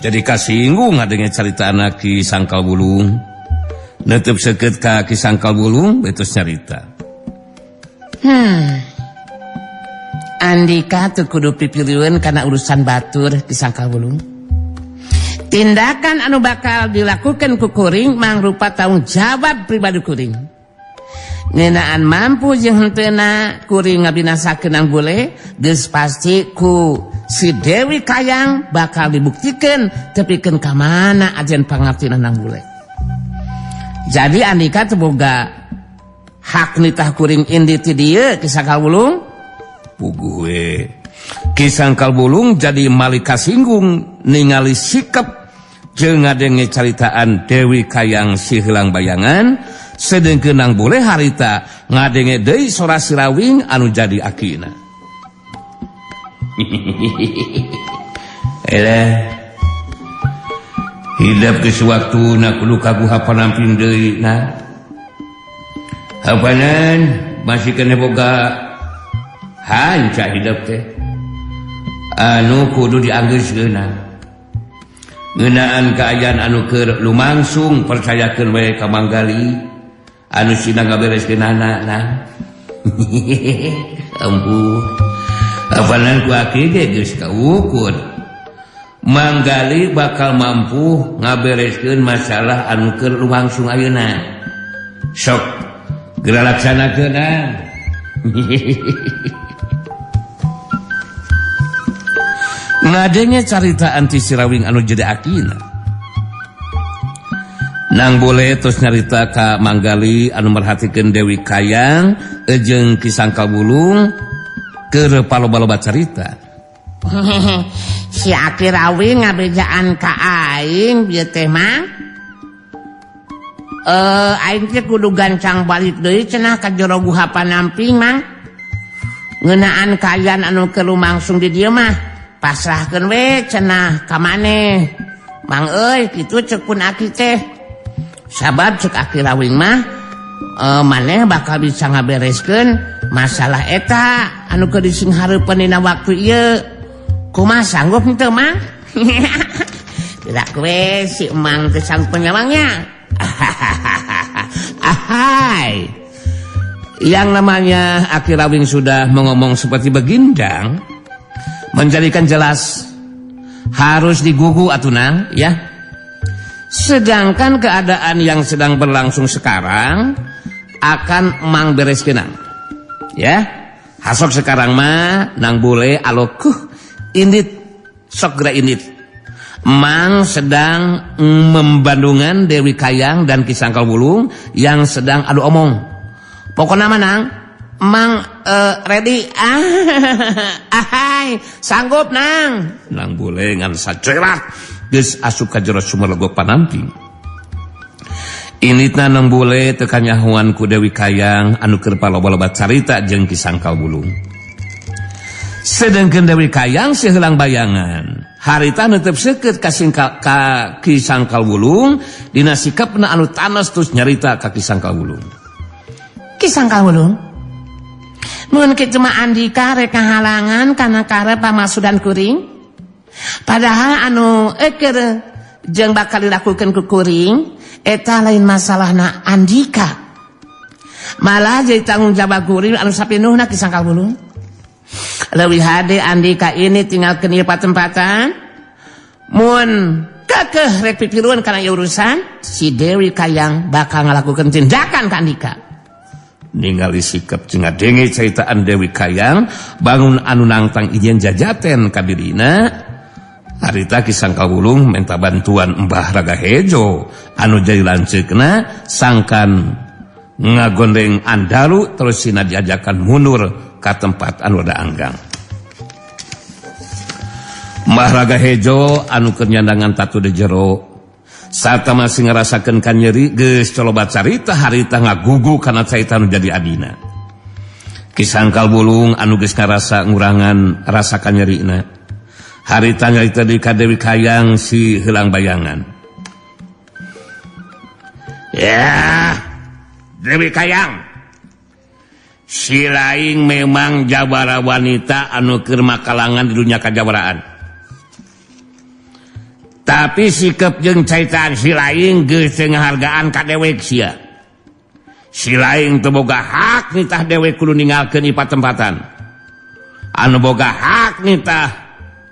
Jadi kasinggung ngadenge carita anak Ki Sangkal Bulung. Neuteub seukeut ka Ki Sangkal Bulung betus nyarita. Andika teu kudu pipiliun kana urusan batur Ki Sangkal Bulung. Tindakan anu bakal dilakukan ku kuring mangrupa tanggung jawab pribadi kuring. Ngeunaan mampu jeung henteuna kuring ngabinasakeun Nang Bule geus pasti ku si Dewi Kayang bakal dibuktikeun tepikeun ka mana ajen pangartina Nang Bule. Jadi Andika teu boga hak nitah kuring indi ti dieu Ki Sangkal Bulung. Puguh we. Ki Sangkal Bulung jadi malik kasinggung ningali sikap jeung ngadenge caritaan Dewi Kayang si Heulang Bayangan sedengkeun Nang Bule harita ngadenge deui sora Sirawing anu jadi akina. Eleh. Hidup geus waktuna kudu kaguha panamping deui na. Hapanan masih keneh boga hanca hidup teh. Anu kudu dianggeuskeunna. Ngeunaan kaayaan anu keur lumangsung percayakeun we ka Manggali anu sina ngabereskeunana na. Ampuh. Apanan ku aki ge geus kaukur. Manggali bakal mampu ngabereskeun masalah anu keur lumangsung ayeuna. Sok geura laksanakeun. Ngadenge carita anti Sirawing anu jadi akina. Nang Bule terus nyarita ka Manggali anu merhatikeun Dewi Kayang jeung Ki Sangkal Bulung keur paloba-loba carita. Si Aki Rawing ngabejaan ka aing bieu teh mah. Aing teh kudu gancang balik deui cenah ka jero guha panamping mang. Ngeunaan kaayaan anu keur lumangsung di dieu mah pasrahkeun we cenah ka maneh. Mang euy kitu ceuk pun aki teh. Sabab ceuk Aki Rawing mah maneh bakal bisa ngabereskeun masalah eta anu keur disinghareupeun dina waktu ieu. Kumaha sanggup henteu mang? Tidak we si emang teh sanggup penyawangnya. Ahai. Yang namanya Aki Rawing sudah mengomong seperti begindang, menjadikan jelas harus digugu atunang ya. Sedangkan keadaan yang sedang berlangsung sekarang akan mang beres kenang. Ya. Hasok sekarang mah Nang Bule alokuh indit sok geura indit. Mang sedang membandungan Dewi Kayang dan Ki Sangkal Bulung yang sedang adu omong. Pokokna mah Nang, Mang ready. Ahai, sanggup Nang. Nang Bule ngan sacerat geus asup ka jero sumur legok panamping. Inditna Nang Bule teu kanyahoan ku Dewi Kayang anu keur paloba-loba carita jeung Ki Sangkal Bulung. Sedengkeun Dewi Kayang si Heulang Bayangan harita neuteub seukeut ka Ki Sangkal Bulung dina sikapna anu tanes terus nyarita ka Ki Sangkal Bulung. Ki Sangkal Bulung, mun kitu mah Andika rek ngahalangan kana karep pamasudan kuring. Padahal anu eukeur jeung bakal dilakukeun ku kuring eta lain masalahna Andika. Malah jadi tanggung jawab kuring anu sapinuhna Ki Sangkal Bulung. Leuwih hade Andika ini tinggal ke ieu patempatan. Mun kekeh rek pipiluan kana ieu urusan, si Dewi Kayang bakal ngalakukeun tindakan ka Andika. Ningali sikap jeung ngadenge caritaan Dewi Kayang bangun anu nangtang izin jajaten ka dirina, harita Ki Sangkal Bulung minta bantuan Mbah Raga Hejo anu jadi lanceukna sangkan ngagondeng andalu terus sina diajakan mundur ka tempat anu rada anggang. Mbah Raga Hejo anu keur nyandangan tatu di jero sarta masih ngarasakeun kanyeri geus coloba carita harita ngagugu kana carita anu jadi adina. Ki Sangkal Bulung anu geus ngarasa ngurangan rasa kanyerina harita nyarita di ka Dewi Kayang si Heulang Bayangan. Ya, Dewi Kayang, si laing memang jawara wanita anu keur makalangan di dunia kajawaraan. Tapi sikap jeung caitan si lain geus teu ngahargaan ka dewek sia. Si lain teu boga hak nitah dewek kudu ninggalkeun ieu patempatan. Anu boga hak nitah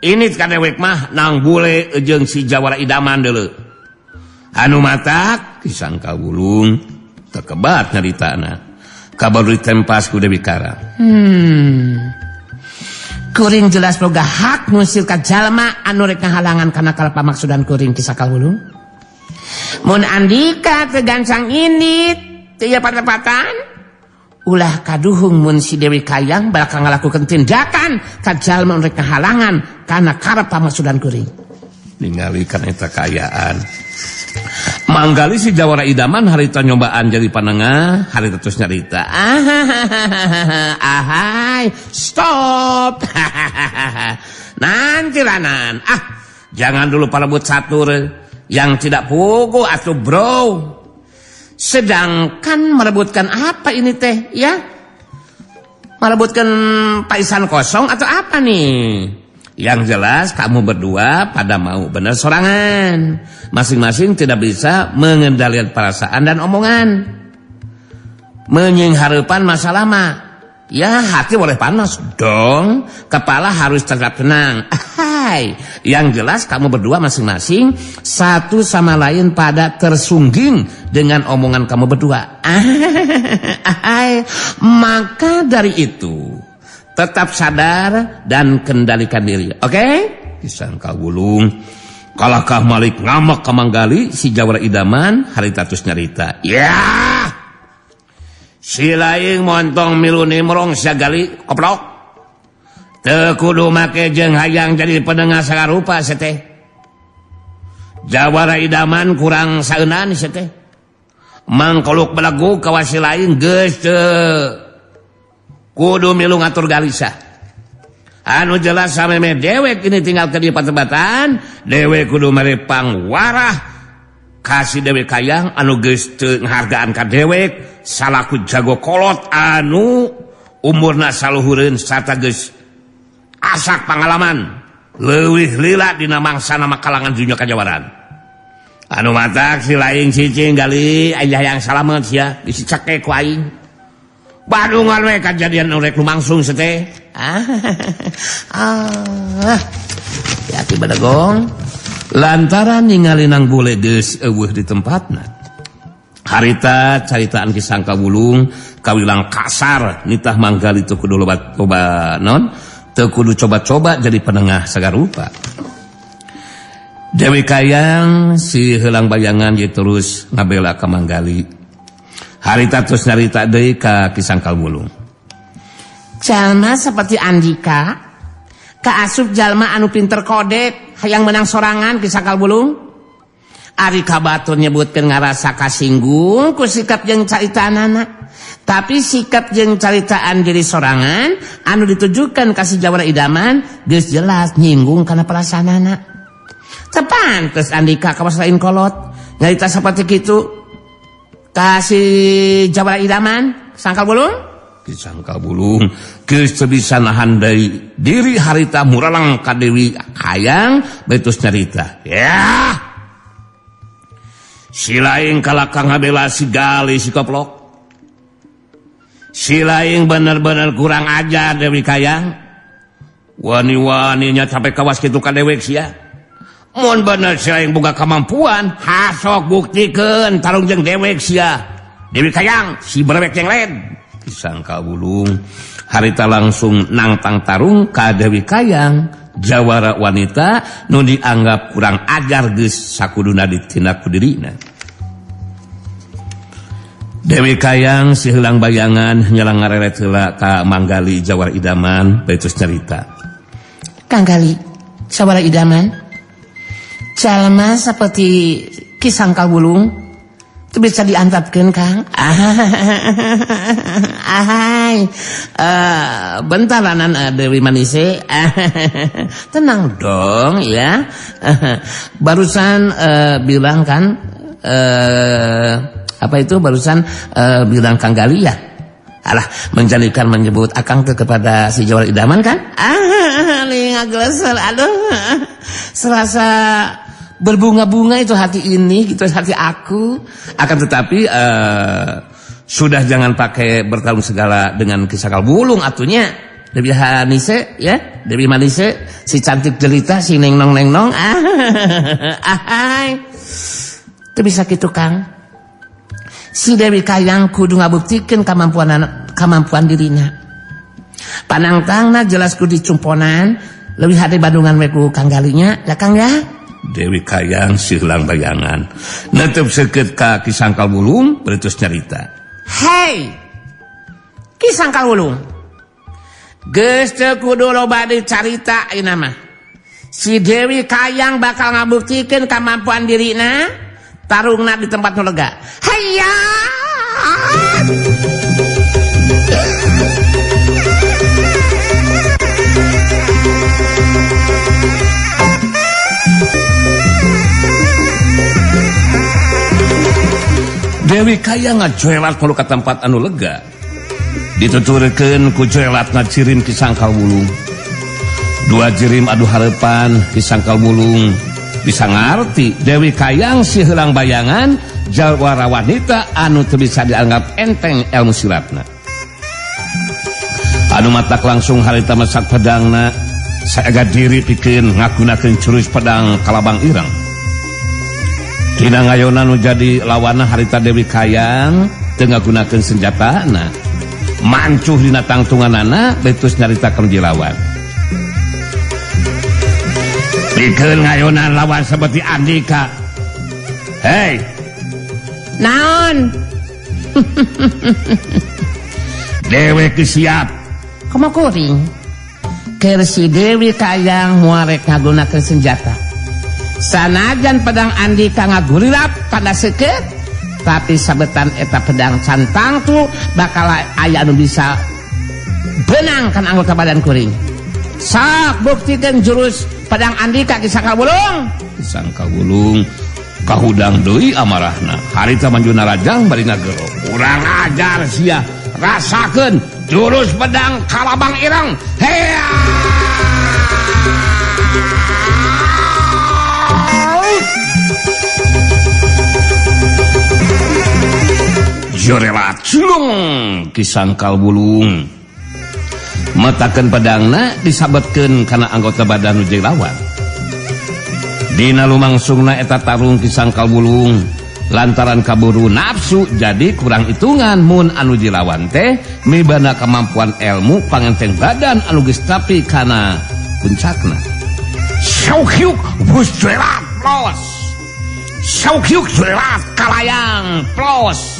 ini ka dewek mah Nang Bule jeung si Jawara Idaman deuleu. Anu matak Ki Sangkal Wulung tekebat nyaritana. Kabar ditempas ku Dewi Kara. Kuring jelas boga hak ngusir ka jalma anu rek ngahalangan kana pamaksudan kuring Ki Sangkal Wulung. Mun Andika teu gancang indit teu ieu patempatan, ulah kaduhung mun si Dewi Kayang bakal ngalakukeun tindakan ka jalma anu rek ngahalangan kana karep pamaksudan kuring. Ningali kana eta kaayaan. Manggali si Jawara Idaman harita nyobaan jadi panengah, harita terus nyarita. Ahai, stop. Nanti lanan. Ah, jangan dulu parebut catur yang tidak pugu atuh bro. Sedangkan merebutkan apa ini teh ya? Merebutkan paisan kosong atau apa nih? Yang jelas kamu berdua pada mau bener sorangan. Masing-masing tidak bisa mengendalikan perasaan dan omongan. Menyingharepan masalah mah. Ya hati boleh panas dong. Kepala harus tetap tenang. Hai. Yang jelas kamu berdua masing-masing satu sama lain pada tersungging dengan omongan kamu berdua. Hai. Maka dari itu tetap sadar dan kendalikan diri. Oke? Okay? Ki Sangkal Wulung. Kalakah Malik ngamak ka Manggali si Jawara Idaman harita terus nyarita. Ya. Si lain montong milu nimrong sia Gali koplok. Teu kudu make jeung hayang jadi penengah sagarupa sia teh. Jawara Idaman kurang saeunan sia teh. Mangkoluk belegu kawas si lain geus teu kudu milu ngatur galisah. Anu jelas sameme dewek ini tinggal ke di patebatan, dewek kudu mere pangwarah kasih Dewi Kayang anu geus teu ngahargaan ka dewek salaku jago kolot anu umurna saluhureun sarta geus asak pangalaman leuwih lila dina mangsa nama kalangan dunya kajawaran. Anu matak si lain cicing Gali aya yang salamet sia bisi cekek ku aing. Badungan we kajadian nu rek lumangsung teh. Ya ki bedegong lantaran ningali Nang Bule geus eueuh di tempatna. Harita caritaan Ki Sangkal Wulung kawilang kasar nitah Manggali teu kudu loba coba non teu kudu coba-coba jadi penengah sagarupa. Dewi Kayang si heulang bayangan ye terus ngabela ka Manggali. Harita terus nyarita deui ka Ki Sangkal Wulung. Jalma seperti Andika kaasup jalma anu pinter kodek hayang menang sorangan Ki Sangkal Wulung. Ari kabatur nyebutkeun ngarasa kasinggung ku sikap jeung caritaanana. Tapi sikap jeung caritaan diri sorangan anu ditujukan ka si Jawara Idaman geus jelas nyinggung kana perasaanana. Teu pantes Andika kawas lain kolot nyarita saperti kitu. Kasih Jawara Idaman Sangkal Wulung. Ki Sangkal Wulung geus teu bisa nahan deui diri harita muralang ka Dewi Kayang betus nyarita. Ya. Si lain kalakang ngabela si Gali si koplok. Si lain bener-bener kurang ajar Dewi Kayang. Wani-waninya sampai kawas kitu ka dewek sia. Mun bener si lain boga kemampuan, hasok buktikeun tarung jeung dewek sia. Dewi Kayang si berewek yang lain. Ki Sangkal Wulung harita langsung nangtang tarung ka Dewi Kayang, jawara wanita nu dianggap kurang ajar geus sakuduna ditindak ku dirina. Dewi Kayang si heulang bayangan nyelang ngareret heula ka Manggali Jawara Idaman bari terus nyarita. Kang Gali, Jawara Idaman, jalma seperti Ki Sangkal Wulung itu bisa diantapkeun Kang. Ahai. Bentar lanan Dewi Manise. Tenang dong ya. Barusan bilang kan apa itu barusan bilang Kang Gali ya. Alah, menjadikan menyebut akang ke kepada si Jawara Idaman kan? Ah, aduh. Serasa Berbunga-bunga itu hati ini gitu, hati aku. Akan tetapi sudah jangan pakai bertarung segala dengan Ki Sangkal Wulung atunya. Dewi Hanise ya, Dewi Manise si cantik jelita si neng nong neng nong. Ahai. Teu bisa kitu Kang. Si Dewi Kayang kudu ngabuktikeun kemampuan dirinya. Panangtangna jelas kudu dicumponan, leuwih hade bandungan we ku Kang Galinya, ya Kang ya. Dewi Kayang silang bayangan netep seukeut ka Ki Sangkal Wulung beritus nyarita. Hei, Ki Sangkal Wulung, geus teu kudu loba dicarita ayeuna mah. Si Dewi Kayang bakal ngabuktikeun kemampuan dirina, tarungna di tempat nu lega. Hayya! Dewi Kayang ngajoelat mulu ka tempat anu lega. Dituturkeun ku joelatna jirim Ki Sangkal Wulung. Dua jirim adu hareupan Ki Sangkal Wulung bisa ngarti Dewi Kayang si heulang bayangan jawara wanita anu teu bisa dianggap enteng ilmu silatna. Anu matak langsung harita mesak pedangna saega diri pikeun ngagunakeun jurus pedang kalabang ireng. Dina ngayona nu jadi lawanna harita Dewi Kayang teu ngagunakeun senjatana. Mancuh dina tangtunganana betus nyarita ka nu lawan. Pikeun ngayona lawan seperti Andika. Hei. Naon? Dewe geus siap. Komo kuring? Keur si Dewi Kayang moal rek ngagunakeun senjata. Sanajan pedang Andika ngagurilap pada seukeut, tapi sabetan eta pedang cantang tu bakal aya anu bisa benang kan anggota badan kuring. Sok buktikeun jurus pedang Andika Ki Sangkal Wulung. Ki Sangkal Wulung kahudang deui amarahna. Harita manjuna rajang bari ngagero. Kurang ajar sia, rasakeun jurus pedang kalabang ireng. Hea! Jorelat cilung Ki Sangkal Wulung. Metakeun pedangna disabetkeun kana anggota badan nu jeung lawan. Dina lumangsungna eta tarung Ki Sangkal Wulung lantaran kaburu nafsu jadi kurang hitungan mun anu dilawan teh mibana kemampuan ilmu pangenteng badan anu geus tapi kana puncakna. Sauhyuk bus jorelat plos. Sauhyuk jorelat kalayang plos.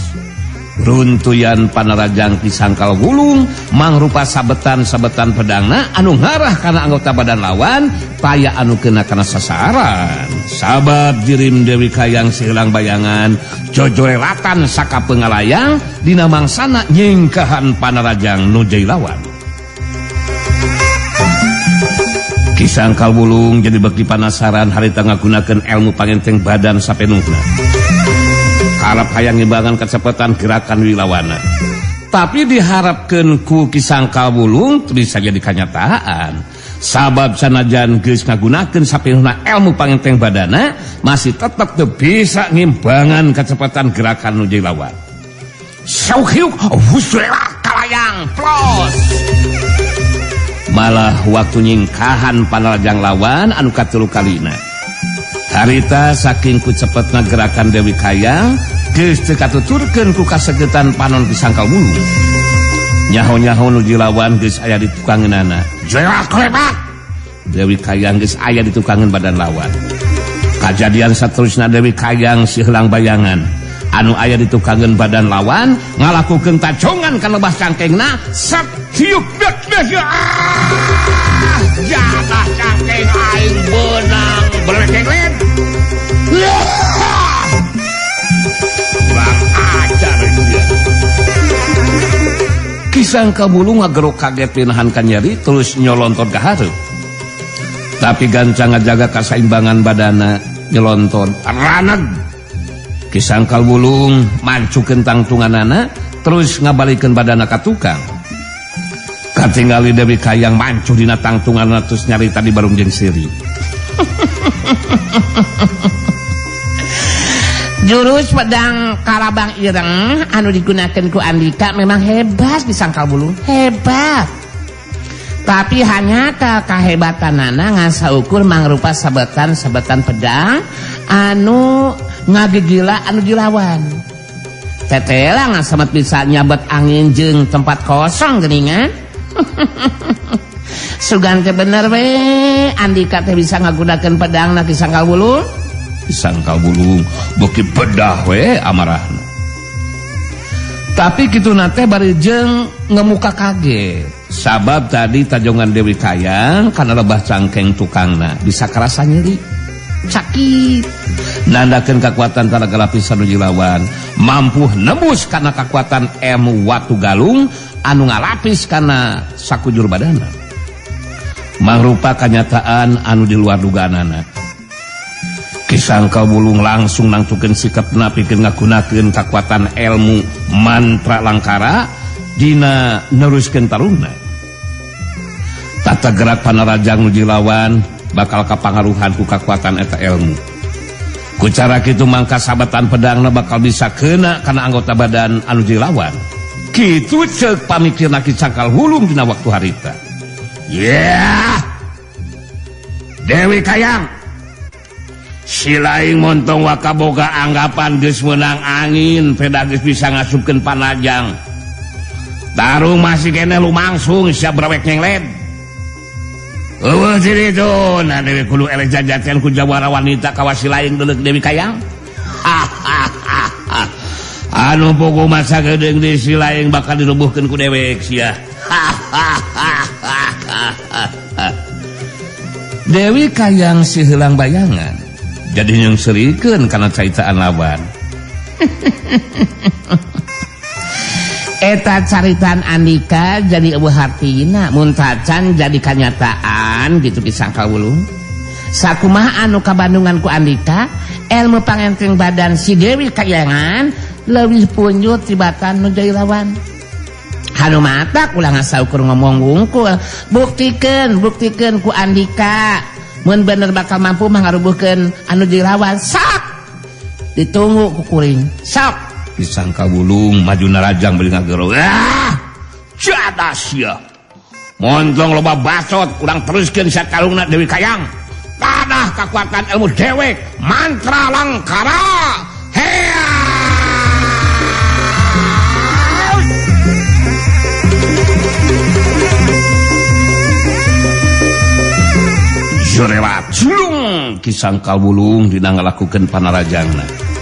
Runtuyan panarajang Ki Sangkal Wulung mangrupa sabetan-sabetan pedangna anu ngarah kana anggota badan lawan paya anu kena kana sasaran. Sabab jirim Dewi Kayang silang bayangan jojorelatan saka pengalayang dina mangsana nyingkahan panarajang nu jadi lawan. Ki Sangkal Wulung jadi beki panasaran harita ngagunakeun ilmu pangenteng badan sapenuhna. Harap hayang ngimbangan kecepatan gerakan wilawana. Tapi diharapkeun ku Ki Sangkal Wulung bisa jadi kenyataan. Sabab sanajan geus ngagunakeun sapenuhna ilmu pangenteng badana masih tetep teu bisa ngimbangan kecepatan gerakan nu jadi lawan. Sauhyuk husrelat kalayang plos. Malah waktu nyingkahan panarajang lawan anu katilu kalina. Harita saking ku cepetna gerakan Dewi Kayang geus teu katuturkeun ku kasegetan panon Ki Sangkal Wulung. Nyaho-nyaho nu dilawan geus aya di tukangeunana. Jerat klebat. Dewi Kayang geus aya di tukangeun badan lawan. Kajadian saterusna Dewi Kayang si heulang bayangan anu aya di tukangeun badan lawan ngalakukeun tacongan ka lebah cangkengna sep hiuk dek dek. Jatah cangkeng aing beunang berkenglet. Kurang ajar dia. Ki Sangkal Wulung ngagerok kaget pinahan kanyeri terus nyolontot ka hareup. Tapi gancang ngajaga kasaimbangan badana nyelontot raneg. Ki Sangkal Wulung mancukeun tangtunganana terus ngabalikeun badana ka tukang. Katingali Dewi Kayang mancuh dina tangtunganana terus nyarita di barung jeung siri. Jurus pedang Kalabang Ireng anu digunakan ku Andika memang hebat Ki Sangkal Bulung, hebat. Tapi hanya kehebatanana ngan saukur mangrupa sabetan-sabetan pedang anu ngagigila anu dilawan. Tetela ngan samet bisa nyabet angin jeung tempat kosong geuningan. Sugan teh bener we Andika teh bisa ngagunakeun pedangna Ki Sangkal Bulung. Ki Sangkal Bulung beuki pedah we amarahna. Tapi kitu na teh bari jeung ngemuka kaget. Sabab tadi tajongan Dewi Kayang kana lebah cangkeng tukangna bisa kerasa nyeri sakit. Nandakeun kekuatan tanaga lapisan nu dilawan mampu nembus kana kekuatan ilmu watu galung anu ngalapis kana sakujur badana. Mangrupa kanyataan anu di luar dugaanana. Ki Sangkal Bulung langsung nangtukeun sikapna pikeun ngagunakeun kakuatan ilmu mantra langkara dina neruskeun tarungna. Tata gerak panarajang nu dilawan bakal kapangaruhan ku kakuatan eta ilmu. Ku cara kitu mangka sabetan pedangna bakal bisa kena kana anggota badan anu dilawan. Kitu ceuk pamikirna Ki Sangkal Bulung dina waktu harita. Yeah! Dewi Kayang, silaing montong wakaboga anggapan geus meunang angin peda geus bisa ngasupkeun panajang. Tarung masih kene lumangsung siap brewek nyenglet. Eueuh ciri itu, nah Dewi kudu eleh jajatian ku jawara wanita kawas silaing deuleuk Dewi Kayang. Anu pugu masa geudeung di silaing bakal dirubuhkeun ku dewek sia. Dewi Kayang si heulang bayangan jadi nyungserikeun kana caitaan lawan. Eta caritaan Andika jadi eueuh hartina mun tacan jadi kanyataan gitu Ki Sangkal Bulung. Sakumaha anu kabandungan ku Andika, ilmu pangenteng badan si Dewi Kayangan leuwih punjut tibatan nu jadi lawan. Hanu mata ulah ngasaukur ngomong wungkul, buktikeun buktikeun ku Andika mun bener bakal mampu mah ngarubuhkeun anu jadi lawan. Sok ditunggu ku kuring. Sok Ki Sangkal Bulung maju narajang beli ngagero. Ah, jadas sia. Montong loba bacot urang teruskeun satarungna Dewi Kayang. Tanah kekuatan ilmu dewek mantra langkara. Hea! Jorelat julung Ki Sangkal Bulung dina ngalakukeun panarajangna.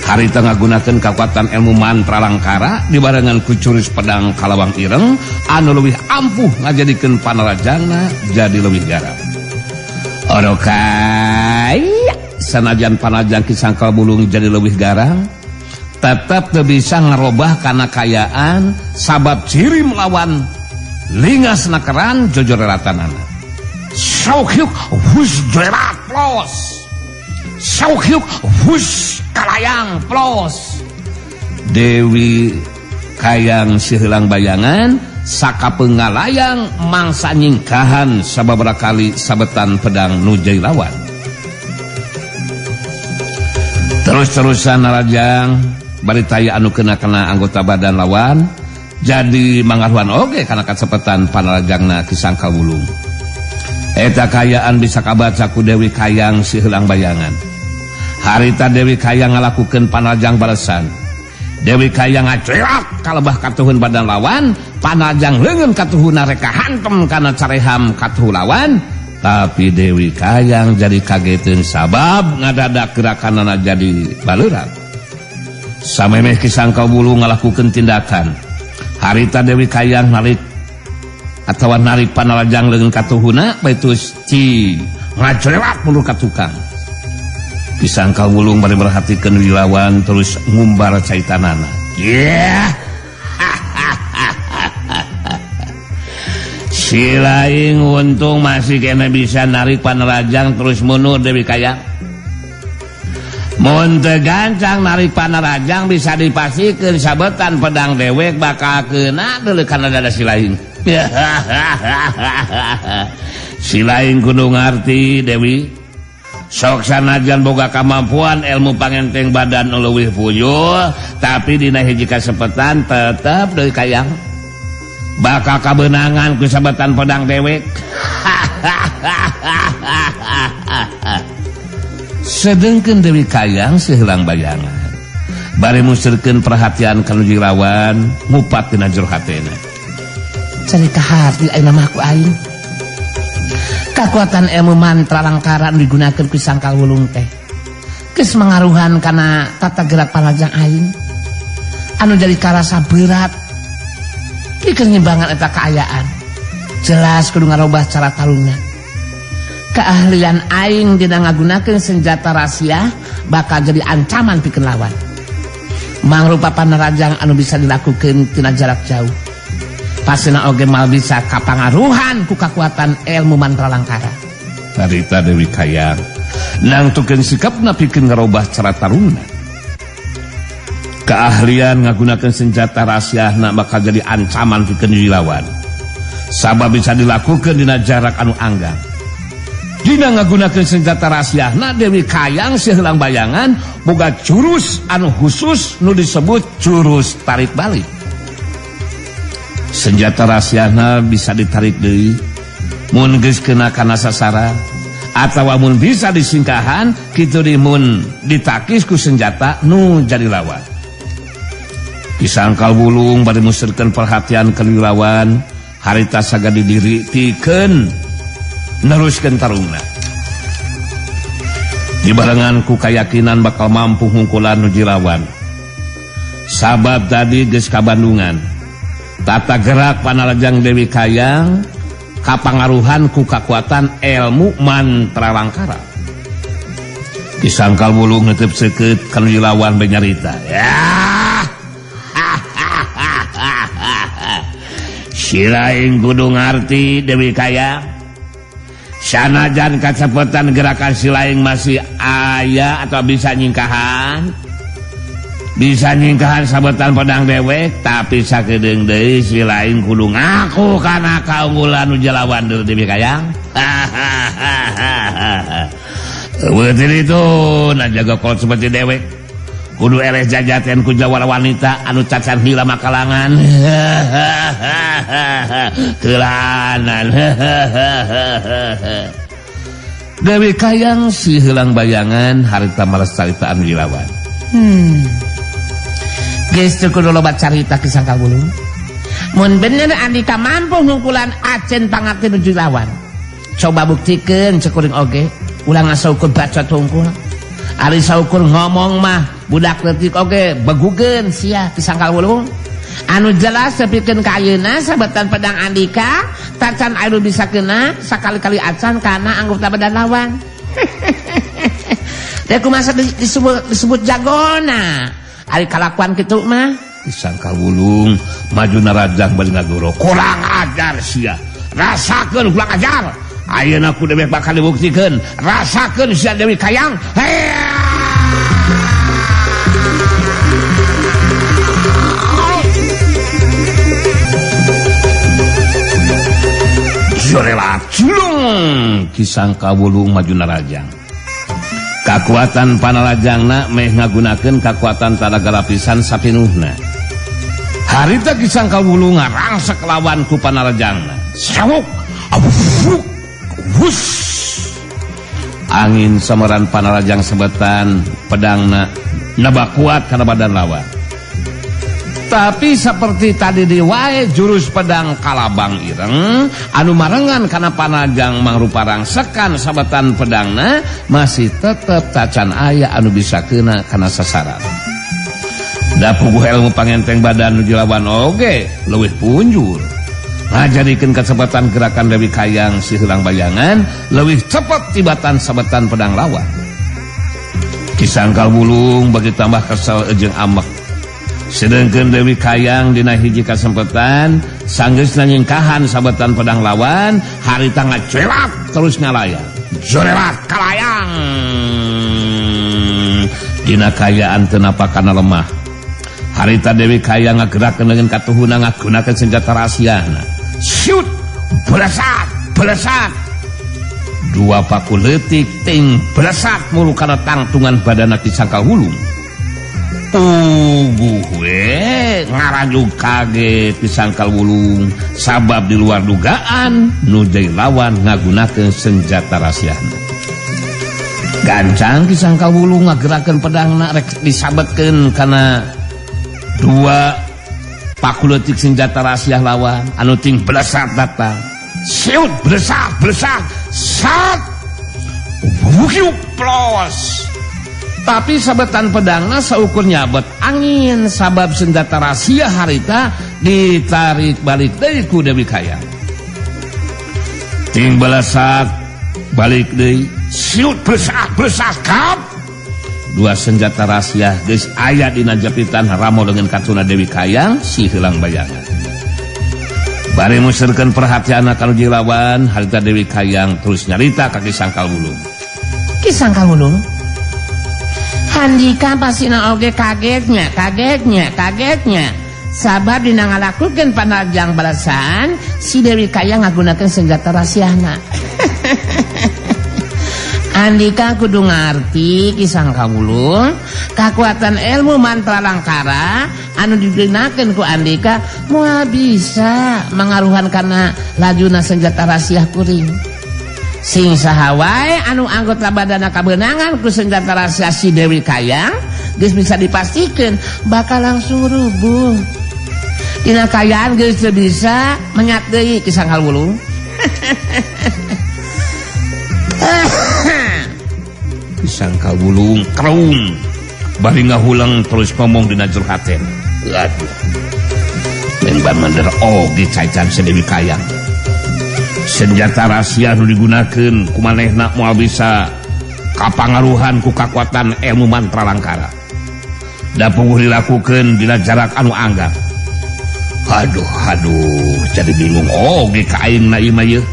Harita ngagunakeun kakuatan ilmu mantra langkara dibarengan ku jurus pedang Kalawang Ireng anu leuwih ampuh ngajadikeun panarajangna jadi leuwih garang. Orokai sanajan panajang Ki Sangkal Bulung jadi leuwih garang tetep teu bisa ngarobah kana kayaan sabab ciri melawan lingas nakeran jojorelatanana. Sauhyuk hus jorelat plos. Sauhyuk hus kalayang plos. Dewi Kayang si heulang bayangan sakapeung ngalayang mangsa nyingkahan sababaraha kali sabetan pedang nu jadi lawan. Terus-terusan narajang bari taya anu kena-kena anggota badan lawan jadi mangaruhan oge kana kacepetan panarajangna Ki Sangkal Bulung. Eta kayaan bisa kabaca ku Dewi Kayang si heulang bayangan. Harita Dewi Kayang ngalakukeun panarajang balesan. Dewi Kayang ngacerak kalebah katuhun badan lawan, panarajang leungeun katuhuna reka hantem kana careham katuhu lawan, tapi Dewi Kayang jadi kageteun sabab ngadadak gerakanana jadi baleurat. Samemeh Ki Sangkal Bulung ngalakukeun tindakan. Harita Dewi Kayang narik atawa narik panarajang leungeun katuhuna baitus ci ngacerewak mundur ka tukang. Ki Sangkal Bulung bari merhatikeun wilawan terus ngumbar caitanana. Yeah. Silaing untung masih kena bisa narik panarajang terus mundur Dewi Kayang. Mun teu gancang narik panarajang bisa dipastikeun sabetan pedang dewek bakal kena deuleu kana dada silaing. Silaing kudu ngarti Dewi. Sok sanajan boga kamampuan ilmu pangenteng badan leuwih puyuh, tapi dina hiji kasepetan tetep Dewi Kayang bakal kabeunangan ku sabetan pedang dewek. Sedengkeun Dewi Kayang seuheulang bayangan bari musirkeun perhatian ka nu jirawan ngupat dina jero hatena. Cari ka hati ayeuna mah ku aing. Kakuatan ilmu mantra langkara nu digunakeun ku Sangkal Wulung teh geus mangaruhan kana tata gerak panajang aing anu jadi karasa berat pikeun nyimbangan eta kaayaan. Jelas kudu ngarobah cara tarungna. Keahlian aing dina ngagunakeun senjata rahasia bakal jadi ancaman pikeun lawan. Mangrupa panarajang anu bisa dilakukeun tina jarak jauh. Pasina oge mal bisa kapangaruhan ku kakuatan ilmu mantra langkara. Harita Dewi Kayang nangtukeun sikapna pikeun ngarobah cara tarungna. Keahlian ngagunakeun senjata rahasiana bakal jadi ancaman pikeun lawan. Sabab bisa dilakukeun dina jarak anu anggang. Dina ngagunakeun senjata rahasiana Dewi Kayang seuheulang bayangan boga jurus anu khusus nu disebut jurus tarik balik. Senjata rahasiana bisa ditarik deui mun geus kena kana sasaran atawa mun bisa disingkahan kitu di mun ditakis ku senjata nu jadi lawan. Disangkal Wulung bari musirkeun perhatian ka lawan, harita sagadi diri tikeun neruskeun tarungna. Dibarengan ku kayakinan bakal mampu hungkulan nu jirawan. Sabab tadi geus kabandungan. Tata gerak panarajang Dewi Kayang kapangaruhan ku kakuatan ilmu mantra langkara. Disangkal Wulung netep seukeut ka nu lawan bae nyarita. Ya. Silaing kudu ngarti Dewi Kayang. Sanajan kacepetan gerakan silaing masih aya atau bisa nyingkahan. Bisa nyingkahan sabetan pedang dewek, tapi sakedeung deui silaing kudu ngaku kana kaunggulan nu jalawan Dewi Kayang. Eueuh itu na jaga kolot seperti dewek. Kudu eleh jajaten ku jawara wanita anu cacan heula makalangan. Keulanan. Dewi Kayang si heulang bayangan harita males caritaan dilawan. Geus teu kudu loba carita ki Sangkal Wulung. Mun bener andika mampu ngungkulan acen pangati nuju lawan. Coba buktikeun cek kuring oge, ulah ngasaukur bacot hungkul. Ari saukur ngomong mah budak leutik oge begugeun sia ki Sangkal Wulung. Anu jelas sepikeun ka ayeuna sabetan pedang andika tacan anu bisa kena sakali-kali acan kana anggota badan lawan. Dek kumaha disebut jagona. Ari kalakuan kitu mah Sangkal Wulung maju narajang bari ngagoro. Kurang ajar sia. Rasakeun kurang ajar. Ayeuna ku dewek bakal dibuktikeun. Rasakeun sia Dewi Kayang. Jorela julung Ki Sangkal Wulung maju narajang. Kakuatan panarajangna meh ngagunakeun kakuatan tanaga lapisan sapinuhna. Harita Ki Sangkal Wulung ngarangsek lawan ku panarajangna. Sawuk, abuk, wus. Angin sameran panarajang sebetan pedangna nabak kuat kana badan lawan. Tapi seperti tadi diwae jurus pedang kalabang ireng anu marengan kana panajang mangrupa rangsekan sabetan pedangna masih tetep tacan aya anu bisa kena kana sasaran. Da puguh ilmu pangenteng badan nu dilawan oge leuwih punjur. Ngajadikeun kacepatan gerakan Dewi Kayang si heulang bayangan leuwih cepet tibatan sabetan pedang lawan. Ki Sangkal Wulung bagi tambah kesel jeung amek. Sedengkeun Dewi Kayang dina hiji kasempetan sanggeus nyingkahan sabetan pedang lawan harita ngacuelak terus ngalayang. Jorelat kalayang. Dina kayaan teu napakana lemah. Harita Dewi Kayang ngagerakeun leungeun katuhuna ngagunakeun senjata rahasiana. Shoot! Belesat! Belesat! Dua paku leutik ting blesat mulu kana tangtungan badana Ki Sangkal Wulung. Puguh we ngaranjug kaget Ki Sangkal Wulung sabab di luar dugaan nu jadi lawan ngagunakeun senjata rahasiana. Gancang Ki Sangkal Wulung ngagerakeun pedangna rek disabetkeun kana dua paku leutik senjata rahasia lawan anu ting blesat datang. Siut blesat blesat sat wuhiup plos. Tapi sabetan pedangna saukur nyabet angin sabab senjata rahasia harita ditarik balik deui ku Dewi Kayang. Ting blesat balik deui siut blesat blesat kap. Dua senjata rahasia geus aya dina japitan ramo dengan katuna Dewi Kayang si heulang bayangan. Bari muserkeun perhatianna ka nu lawan harita Dewi Kayang terus nyarita ka Ki Sangkal Wulung. Ki Sangkal Wulung, Handika pasina oge kagetnya, kagetnya, kagetnya. Sabab dina ngalakukeun panajang balasan si Dewi Kayang ngagunakeun senjata rahasiana. Andika kudu ngarti Ki Sangkal Wulung, kakuatan ilmu mantra langkara anu digunakeun ku Andika moal bisa mangaruhan kana lajuna senjata rahasia kuring. Sing saha wae anu anggota badana kabeunangan ku senjata rahasia si Dewi Kayang geus bisa dipastikeun bakal langsung rubuh. Dina kayaan geus teu bisa menyat deui Ki Sangkal Wulung. Ki Sangkal Wulung kerung bari ngahulang terus ngomong dina jero haten. Aduh, mengban mender oge caican si Dewi Kayang. Senjata rahasia nu digunakeun ku manehna moal bisa kapangaruhan ku kakuatan ilmu mantra langkara. Da puguh dilakukeun dina jarak anu anggap. Aduh, aduh, jadi bingung oge ka aing na ieu mah yeuh.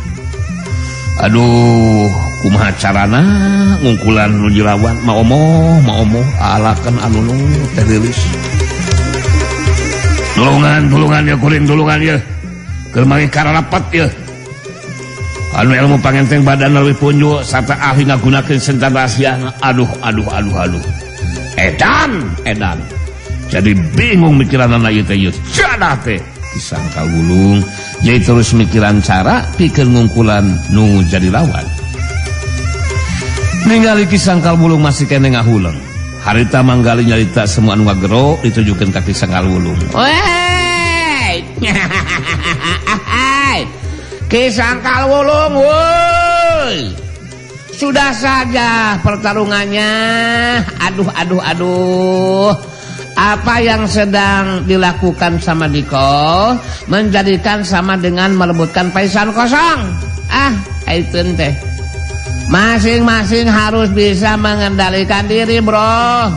Aduh, kumaha carana ngungkulan nu lawan maomoh maomoh alakan anu nu teh leulis. Tulungan, tulungan ya kuring, tulungan ya. Keur manggih kararapet ya. Anu ilmu pangenteng badan leuwih punju sarta ahli ngagunakeun senjata rahasia. Aduh, aduh, aduh, aduh. Edan, edan. Jadi bingung mikiranana ieu teh ieu. Jadah teh Ki Sangkal Wulung. Jadi terus mikiran cara pikeun ngungkulan nu jadi lawan. Ningali Ki Sangkal Wulung masih kene ngahuleng. Harita manggali nyarita semua anu ngagero ditujukeun ka Ki Sangkal Wulung. Wey. Ki Sangkal Wulung, woi. Sudah saja pertarungannya. Aduh, aduh, aduh. Apa yang sedang dilakukan sama Diko menjadikan sama dengan merebutkan paisan kosong. Ah, itu teh. Masing-masing harus bisa mengendalikan diri, bro.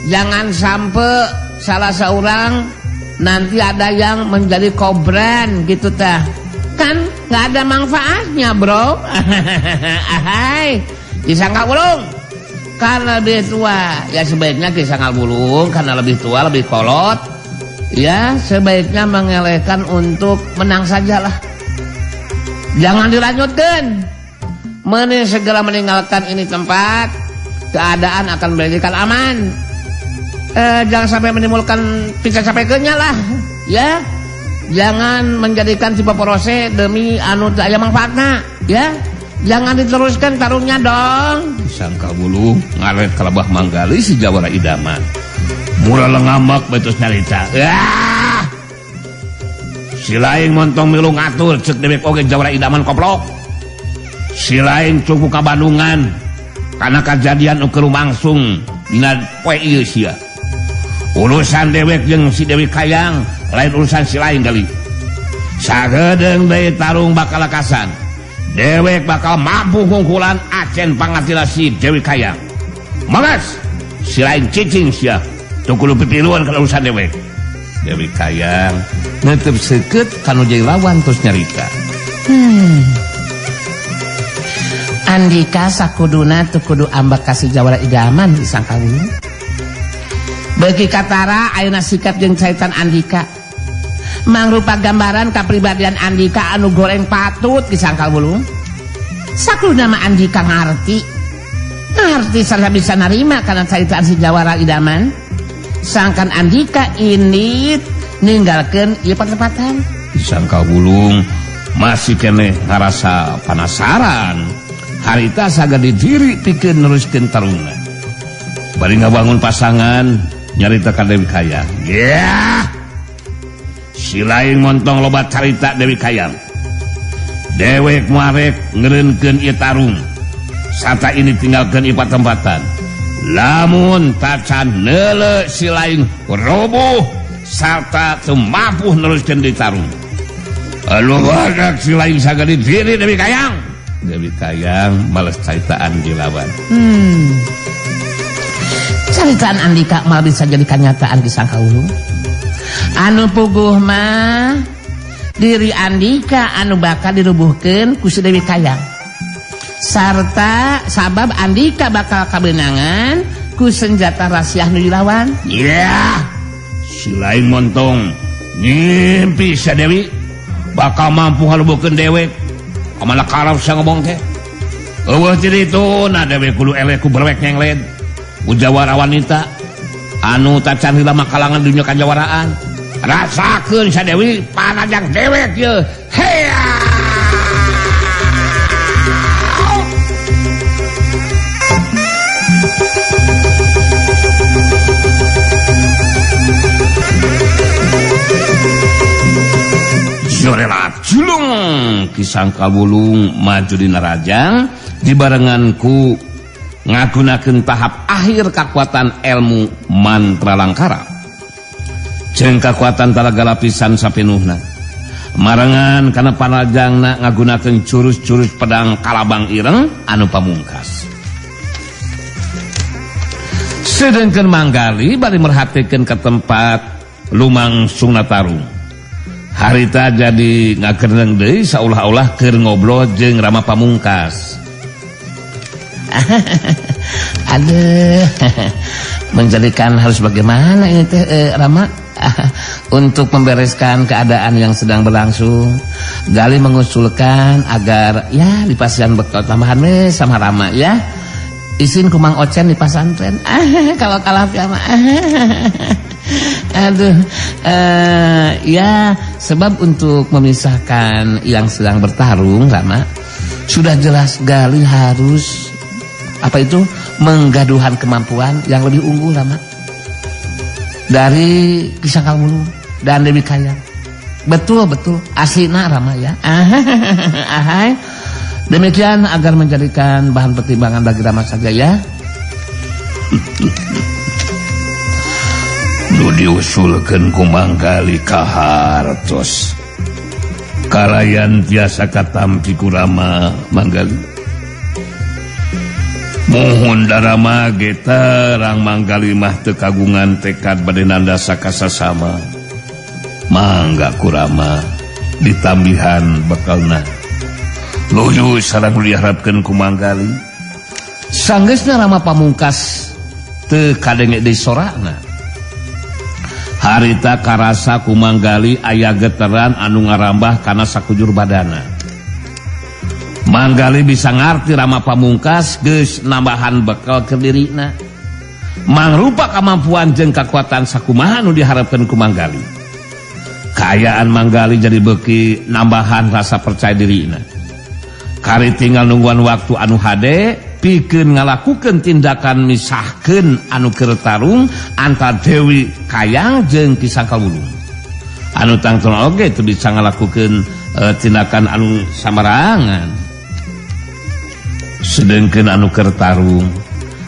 Jangan sampai salah seorang nanti ada yang menjadi kobran gitu teh. Kan nggak ada manfaatnya, bro. Ahai, Ki Sangkal Wulung. Karena lebih tua, ya sebaiknya Ki Sangkal Wulung karena lebih tua, lebih kolot. Ya, sebaiknya mengelehkan untuk menang sajalah. Jangan dilanjutkan. Mending segera meninggalkan ini tempat, keadaan akan menjadikan aman. Jangan sampai menimbulkan pizza sampai kenya lah, ya. Jangan menjadikan tipe porose demi anu teu aya manfaatna, ya. Jangan diteruskan tarungnya dong. Sangkal Wulung ngaret kalabah manggali si jawara idaman. Murah lengamak betus nyarita. Ah! Si lain montong milu ngatur cek dewek oge jawara idaman koplok. Si lain cukup ka Bandungan karena kejadian ukur langsung dina poe ieu sia. Urusan dewek jeung si Dewi Kayang lain urusan si lain kali. Sagedeung deui tarung bakal lakasan. Dewek bakal mampu ngungkulan acen pangatila si Dewi Kayang. Magas si lain cicing sia. Teu kudu pipiluan kana urusan dewek. Dewi Kayang netep seukeut kanu jadi lawan terus nyarita. Andika sakuduna teu kudu ambek ka si jawara idaman disangka wulung. Beuki katara ayeuna sikap jeung caitan Andika. Mangrupa gambaran kapribadian Andika anu goreng patut disangkal wulung. Sakluna mah Andika ngarti. Ngarti sarta bisa narima kana caritaan si Jawara Idaman. Sangkan Andika ini ninggalkeun ieu patempatan. Ki Sangkal Wulung masih keneh ngarasa penasaran. Harita saged didiri pikeun neruskeun tarungna. Bari ngabangun pasangan nyarita ka Dewi Kayang. Yeah! Si lain montong loba carita Dewi Kayang. Dewek muarek ngereunkeun ieu tarung. Sata ini tinggalkeun ieu patempatan. Lamun tacan neuleu si lain roboh sarta teu mampu neruskeun di tarung. Anu badak si lain saged didiri Dewi Kayang. Dewi Kayang males caritaan dilawan. Caritaan Andika mal bisa jadi kenyataan Ki Sangkal Wulung. Anu puguh mah diri Andika anu bakal dirubuhkeun ku si Dewi Kayang. Sarta sabab Andika bakal kabeunangan ku senjata rahasia nu dilawan. Yeah. Si lain montong ngimpi si Dewi bakal mampu ngarubuhkeun dewek. Kamana karep sia ngomong teh. Eueuh ti ditu na dewek kudu eleh ku berwek nyenglet. Ujawara wanita anu tacan heula makalangan dunya kajawaraan. Rasakeun sa Dewi panajang dewek ye. Hea! Jorelat julung Ki Sangkal Wulung maju dina rajang dibarengan ku ngagunakeun tahap akhir kakuatan ilmu mantra langkara jeung kakuatan talaga lapisan sapenuhna marengan kana panajangna ngagunakeun jurus-jurus pedang kalabang ireng anu pamungkas. Sedengkeun Manggali bari merhatikeun ka tempat lumangsungna tarung. Harita jadi ngagereneng deui saulah-olah keur ngobrol jeung Rama Pamungkas. Aduh, menjadikan harus bagaimana ini teh Rama untuk membereskan keadaan yang sedang berlangsung. Gali mengusulkan agar ya di pasian bekal tambahan we sama Rama ya. Isin ku Mang Ocen di pasantren. Kalau kalah mah. Aduh, ya sebab untuk memisahkan yang sedang bertarung Rama, sudah jelas Gali harus apa itu menggaduhan kemampuan yang lebih unggul Rama dari Ki Sangkal Wulung dan Dewi Kayang. Betul betul aslina Rama ya. Ahai. Demikian agar menjadikan bahan pertimbangan bagi Rama saja ya. Nu diusulkeun ku Manggali kahartos. Kalayan tiasa katampi ku Rama Manggali. Muhun darama ge terang Manggali mah teu kagungan tekad bade nandasa kasasama. Mangga ku Rama ditambihan bekalna. Luyu sareng nu diharapkeun ku Manggali. Sanggeusna Rama Pamungkas teu kadenge deui sorana. Harita karasa ku Manggali aya geteran anu ngarambah kana sakujur badana. Manggali bisa ngarti Rama Pamungkas geus nambahan bekal ke dirina. Mangrupa kemampuan jeung kakuatan sakumaha nu diharapkeun ku Manggali. Kaayaan Manggali jadi beuki nambahan rasa percaya dirina. Kari tinggal nungguan waktu anu hade pikeun ngalakukeun tindakan misahkeun anu keur tarung antara Dewi Kayang jeung Ki Sangkal Wulung. Anu tangtuna oge teu bisa ngalakukeun tindakan anu samarangan. Sedengkeun anu keur tarung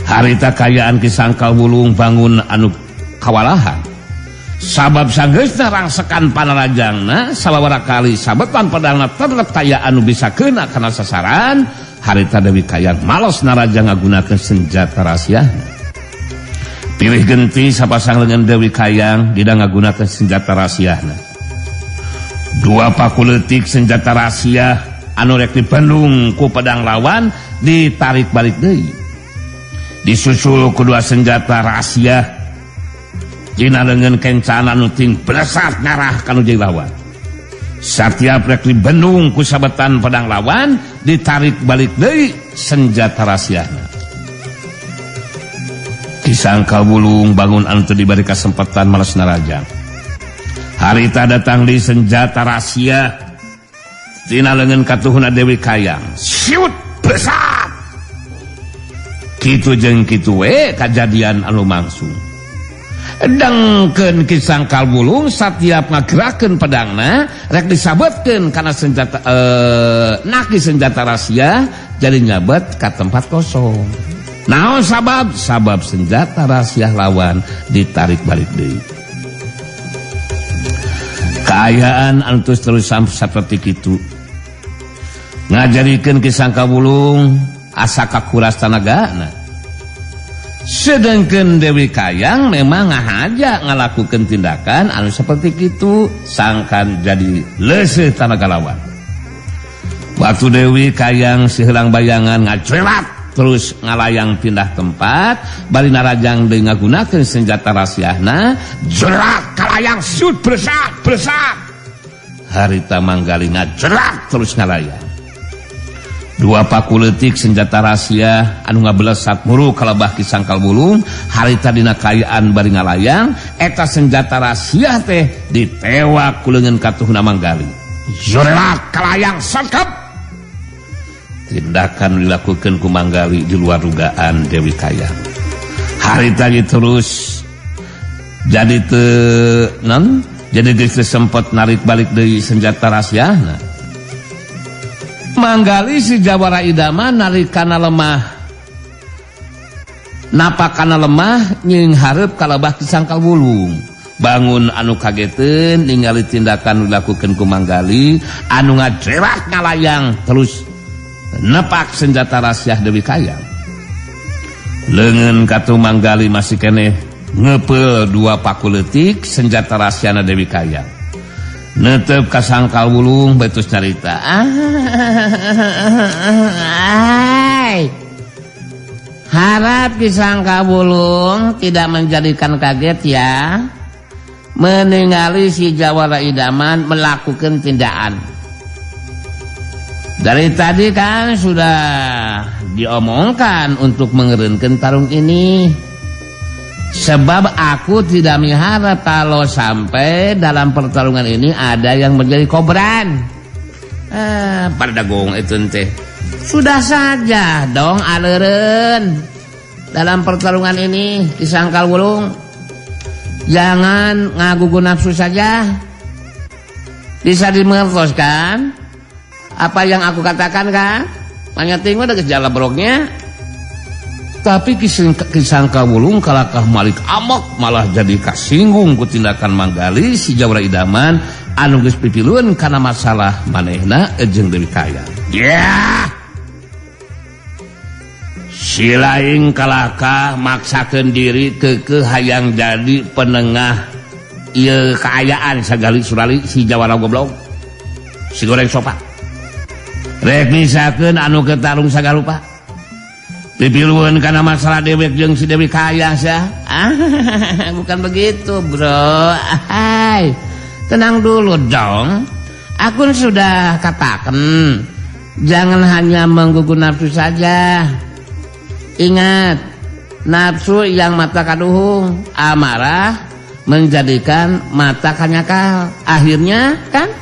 harita kayaan Ki Sangkal Wulung bangun anu kawalahan. Sabab sanggeusna rangsekan panarajangna salawara kali sabetan pedangna terlep kaya anu bisa kena kana sasaran. Harita Dewi Kayang malos narajang ngagunakeun senjata rahasiana. Pilih genti sapasang lengan Dewi Kayang dida ngagunakeun senjata rahasiana. Dua paku leutik senjata rahasia anu rek dipendung ku pedang lawan ditarik balik deui. Disusul ku dua senjata rahasia dina leungeun kencana nu ting blesat ngarah ka nu jadi lawan. Satiap rek dibendung ku sabetan pedang lawan, ditarik balik deui senjata rahasiana. Ki Sangkal Wulung bangun anu teu diberi kesempatan males narajang. Harita datang di senjata rahasia tina leungeun katuhuna Dewi Kayang. Siut besar. Kitu jeung kitu we kajadian anu mangsung. Dengkeun Ki Sangkal Wulung satiap ngagerakeun pedangna rek disabetkeun kana senjata naki senjata rahasia jadi nyabet ka tempat kosong. Naon sabab? Sabab senjata rahasia lawan ditarik balik deui. Kaayaan anu terus terusan saperti kitu ngajarikeun Ki Sangkal Wulung asa kakuras tanagana. Sedangkan Dewi Kayang memang ngahaja ngalakukan tindakan anu seperti itu sangkan jadi leuseuh tanaga lawan. Waktu Dewi Kayang si helang bayangan ngacuelat terus ngalayang pindah tempat bari narajang deui ngagunakeun senjata rahasiana jerat kalayang siut bersat bersat. Harita Manggali ngajerat terus ngalayang. Dua paku leutik senjata rahasia anu ngabelesat muru kalebah Ki Sangkal Wulung harita dina kaayaan bari ngalayang eta senjata rahasia teh ditewak ku leungeun katuhna Manggali. Jorelat kalayang sangkep. Tindakan dilakukan ku Manggali di luar dugaan Dewi Kayang. Harita terus jadi teu non jadi geus sempet narik balik deui senjata rahasiana. Manggali si Jawara Idaman narik kana lemah napak kana lemah nying hareup kalebah Ki Sangkal Wulung. Bangun anu kageteun ningali tindakan dilakukeun ku Manggali anu ngajerat ngalayang terus nepak senjata rahasia Dewi Kayang. Leungeun katu Manggali masih keneh ngepeul dua paku leutik senjata rahasiana Dewi Kayang. Netep ka Sangkal Wulung betus carita. Ai. Harap Ki Sangkal Wulung tidak menjadikan kaget ya meninggali si Jawara Idaman melakukan tindakan. Dari tadi kan sudah diomongkan untuk mengerenkan tarung ini. Sebab aku tidak mengharap kalau sampai dalam pertarungan ini ada yang menjadi korban. Pada gong itu teh. Sudah saja dong aleren dalam pertarungan ini Ki Sangkal Wulung. Jangan ngagugu nafsu saja. Bisa dimengertos kan? Apa yang aku katakan kan? Manyating udah gejala broknya. Tapi Ki Sangkal Wulung kalakah Malik amok malah jadi kasinggung ku tindakan Manggali si Jawara Idaman anu geus pipilueun kana masalah manehna jeung Dewi Kayang. Yeah! Si lain kalakah maksakeun diri keukeuh hayang jadi penengah ieu kaayaan sagali surali si Jawara goblok. Si goreng sopa. Rek misakeun anu ketarung sagarupa. Pipilueun kana masalah dewek jeung si Dewi Kayang sia. Bukan begitu, bro. Hai. Tenang dulu dong. Aku sudah katakan jangan hanya menggugu nafsu saja. Ingat, nafsu yang mata kaduhung, amarah menjadikan mata kanyakal. Akhirnya kan